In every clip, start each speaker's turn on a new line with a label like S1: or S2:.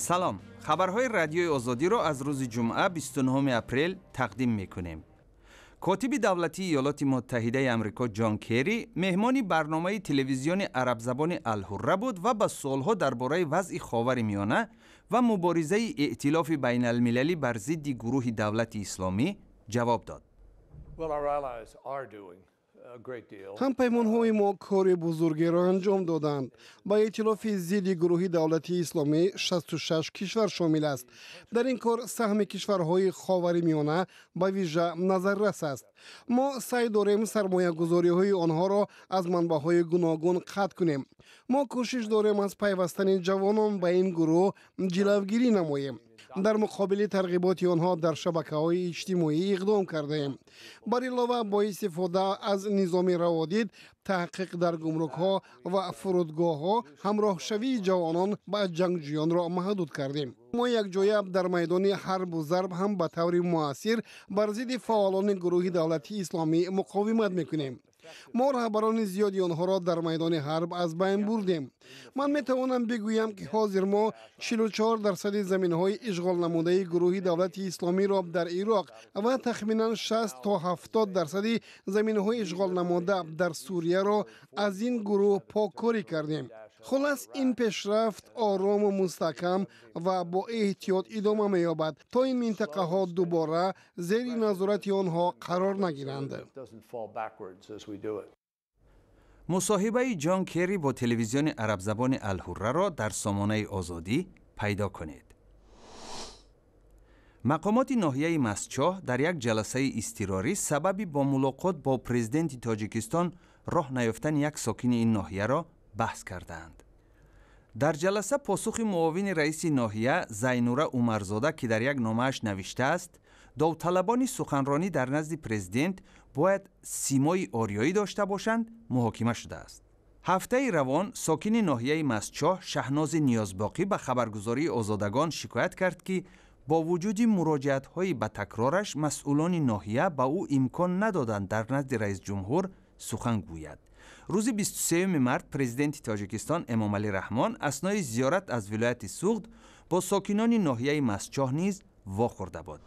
S1: Салом, хабарҳои Радиои Озодиро аз рӯзи ҷумъа, 29 апрел тақдим мекунем. Котиби давлатии Иёлоти Муттаҳидаи Амрико Ҷон Керри меҳмони барномаи телевизиони арабзабони Алҳурра буд ва ба суолҳо дар бораи вазъи Ховари Миёна ва муборизаи эътилофи байналмилалӣ бар зидди гурӯҳи Давлати Исломӣ ҷавоб дод.
S2: Ҳампаймонҳои мо кори бузургеро анҷом доданд. Ба эътилофи зидди гурӯҳи Давлати Исломӣ 66 кишвар шомил аст. Дар ин кор саҳми кишварҳои Ховари Миёна ба вижа назаррас аст. Мо саъй дорем сармоягузориҳои онҳоро аз манбаъҳои гуногун қатъ кунем. Мо кӯшиш дорем аз пайвастани ҷавонон ба ин гурӯҳ ҷилавгирӣ намоем. Дар муқобили тарғиботи онҳо дар шабакаҳои иҷтимоӣ иқдом кардаем. Бар илова, бо истифода аз низоми раводид, таҳқиқ дар гумрукҳо ва фурудгоҳҳо ҳамроҳшавии ҷавонон ба ҷангҷӯёнро маҳдуд кардем. Мо якҷоя дар майдони ҳарбу зарб ҳам ба таври муассир бар зидди фаъолони гурӯҳи Давлати Исломӣ муқовимат мекунем. Мо раҳбарони зиёди онҳоро дар майдони ҳарб аз байн бурдем. Ман метавонам бигӯям, ки ҳозир мо 44 дарсади заминҳои ишғолнамудаи гурӯҳи Давлати Исломиро дар Ироқ ва тахминан 60 то 70 дарсади заминҳои ишғолнамуда дар Сурияро аз ин гурӯҳ поккорӣ кардем. Хулас, ин пешрафт орому мустаҳкам ва бо эҳтиёт идома меёбад, то ин минтақаҳо дубора зери назорати онҳо қарор нагиранд.
S1: Мусоҳибаи Ҷон Керри бо телевизиони арабзабони Алҳурраро дар сомонаи Озодӣ пайдо кунед. Мақомоти ноҳияи Мастчоҳ дар як ҷаласаи изтирорӣ сабаби бо мулоқот бо президенти Тоҷикистон роҳ наёфтани як сокини ин ноҳияро баҳс кардаанд. Дар ҷаласа посухи муовини раиси ноҳия Зайнура Умарзода, ки дар як номааш навиштааст, довталабони суханронӣ дар назди президент бояд симои ориёӣ дошта бошанд, муҳокима шудааст. Ҳафтаи равон сокини ноҳияи Мастчоҳ Шаҳнози Ниёзбоқӣ ба хабаргузории Озодагон шикоят кард, ки бо вуҷуди муроҷиатҳои ба такрораш масъулони ноҳия ба ӯ имкон надоданд дар назди раисҷумҳур сухан гӯяд. Рӯзи 23 март президенти Тоҷикистон Эмомалӣ Раҳмон аснои зиёрат аз вилояти Суғд бо сокинони ноҳияи Мастчоҳ низ вохӯрда буд.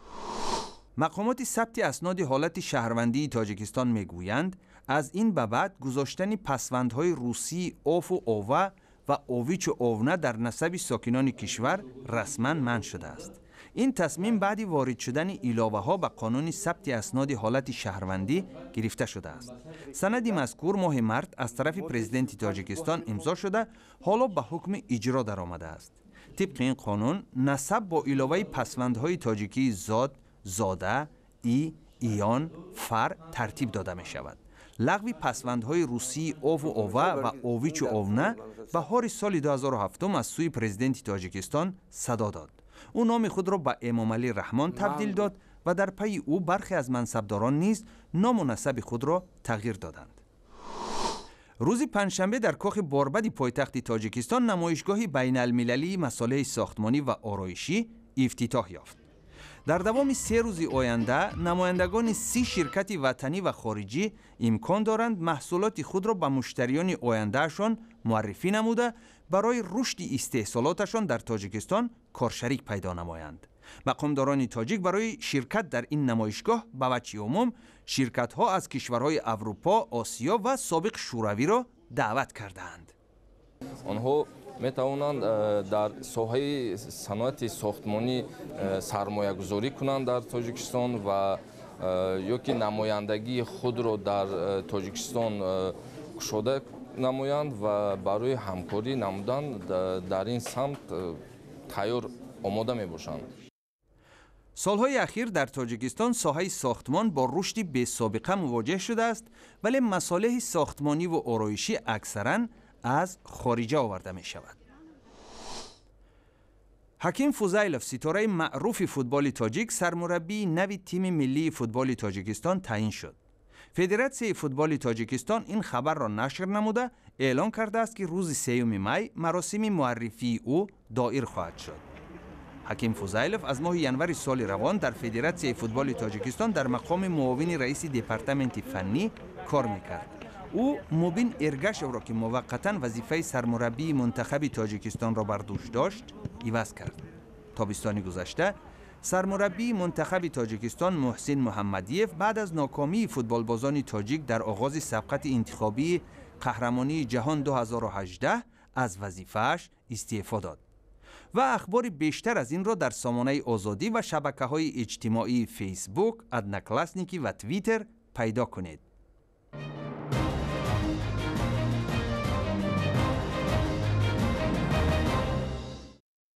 S1: Мақомоти сабти асноди ҳолати шаҳрвандии Тоҷикистон мегӯянд, аз ин ба баъд гузоштани пасвандҳои русии ову ова ва овичу овна дар насаби сокинони кишвар расман манъ шудааст. Ин тасмим баъди ворид шудани иловаҳо ба қонуни сабти асноди ҳолати шаҳрвандӣ гирифта шудааст. Санади мазкур моҳи март аз тарафи президенти Тоҷикистон имзо шуда, ҳоло ба ҳукми иҷро даромадааст. Тибқи ин қонун, насаб бо иловаи пасвандҳои тоҷикии зод, зода, и, иён, фар тартиб дода мешавад. Лағви пасвандҳои русии ову ова ва овичу овна баҳори соли 2007 аз сӯи президенти Тоҷикистон садо дод. Ӯ номи худро ба Эмомалӣ Раҳмон табдил дод ва дар пайи ӯ бархе аз мансабдорон низ ному насаби худро тағйир доданд. Рӯзи панҷшанбе дар кохи Борбади пойтахти Тоҷикистон намоишгоҳи байналмилалии масолеҳи сохтмонӣ ва ороишӣ ифтитоҳ ёфт. Дар давоми 3 рӯзи оянда намояндагони 30 ширкати ватанӣ ва хориҷӣ имкон доранд маҳсулоти худро ба муштариёни ояндаашон муаррифӣ намуда, барои рушди истеҳсолоташон дар Тоҷикистон коршарик пайдо намоянд. Мақомдорони тоҷик барои ширкат дар ин намоишгоҳ ба вачҳи умум ширкатҳо аз кишварҳои Аврупо, Осиё ва собиқ Шӯравиро даъват кардаанд.
S3: Онҳо метавонанд дар соҳаи саноати сохтмонӣ сармоягузорӣ кунанд дар Тоҷикистон ва ё ки намояндагии худро дар Тоҷикистон кушода намоянд ва барои ҳамкорӣ намудан дар ин самт тайёр омода мебошанд.
S1: Солҳои ахир дар Тоҷикистон соҳаи сохтмон бо рушди бесобиқа мувоҷеҳ шудааст, вале масолеҳи сохтмониву ороишӣ аксаран аз хориҷа оварда мешавад. Ҳаким Фузайлов, ситораи маъруфи футболи тоҷик, сармураббии нави тими миллии футболи Тоҷикистон таъин шуд. Федератсияи футболи Тоҷикистон ин хабарро нашр намуда, эълон кардааст, ки рӯзи 3 май маросими муаррифии ӯ доир хоҳад шуд. Ҳаким Фузайлов аз моҳи январи соли равон дар Федератсияи футболи Тоҷикистон дар мақоми муовини раиси департаменти фаннӣ кор мекард. Ӯ Мубин Эргашевро, ки муваққатан вазифаи сармураббии мунтахаби Тоҷикистонро бар дӯш дошт, иваз кард. Тобистони гузашта сармураббии мунтахаби Тоҷикистон Муҳсин Муҳаммадиев баъд аз нокомии футболбозони тоҷик дар оғози сабқати интихобии қаҳрамонии ҷаҳон 2018 аз вазифааш истеъфо дод. Ва ахбори бештар аз инро дар сомонаи Озодӣ ва шабакаҳои иҷтимоии Фейсбук, Одноклассники ва Твиттер пайдо кунед.